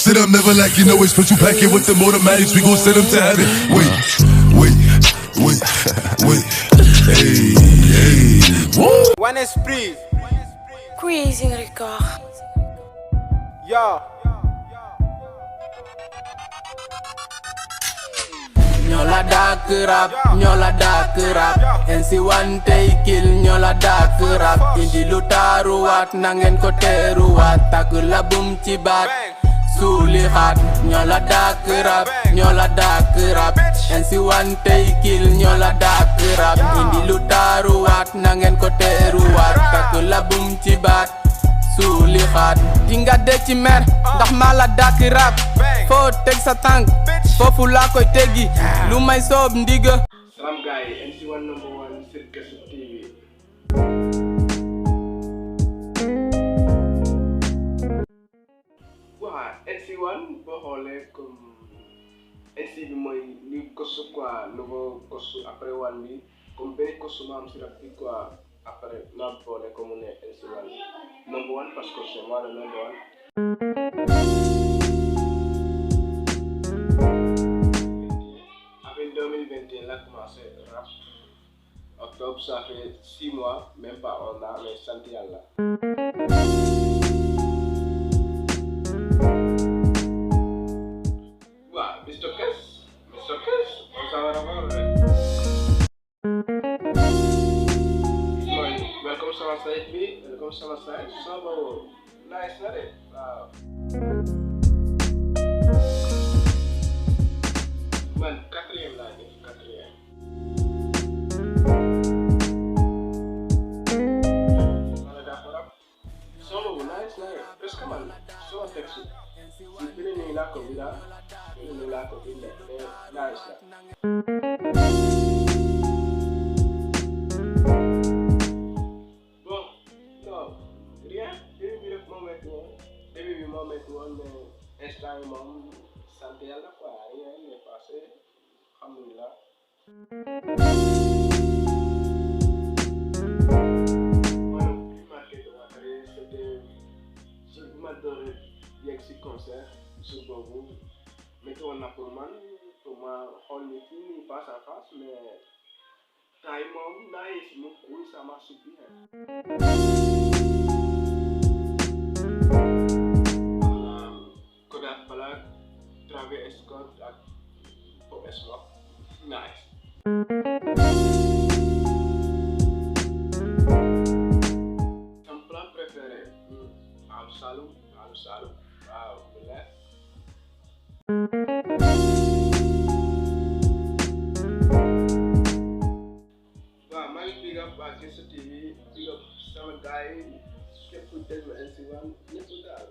sit up, never like you know it's special packet with them automatics. We gon' send them to heaven. Wait. Hey. Woo. One esprit. Crazy Record. Yo. Nyola dak rap NC1 tay kill nyola dak rap indi lu taruwaat nangen ko teruwaat tak la bum ci baat suuli xaat nyola dak rap NC1 tay kill nyola dak rap indi lu taruwaat nangen ko teruwaat tak la bum ci baat suuli xaat dinga de ci mer ndax mala dak rap fo tek sa tànk foofu laa koy teggi lu may soob ndiga Salam guys, NC1 number 1 sur Kessouf TV. Waaw NC1 boo xoolee comme NC bi mooy li Kessouf quoi nouveau Kessouf après one bi comme benn Kessouf ma am si rap bi quoi après ma boole comme mu ne NC1 number 1 parce que c'est moi le number 2021 là commencé rap octobre ça fait 6 mois même pas un an mais sant yàlla waaw Mr. Kess on s'en va revoir mooy welcome sama site bi welcome sama site so boobu nice na de waaw man quatrième laa def quatrième wala daa ko rap solo bu nice na parce que man soo texte si beneen nii laa ko binda beneen nii laa ko binda mais nice la bon non rien début bi rek moo métti woon mais instant yi moom sant yàlla quoi rien n'est passé alhamdulillah maanaam li marqué de ma carrière c'était jour bi ma door yegg si concert jour boobu métti woon na pour man pour ma xool nit ñi face à face mais temps yi moom naa yegg si mu kuy ça marche bien Kodak Black Travis Scott ak Pop Smoke nice sama plan préféré Alou Salum waaw bu leer waaw maa ngi big up waa Kessouf TV big up sama gars yi képp ku déglu NC1 ñëpp daal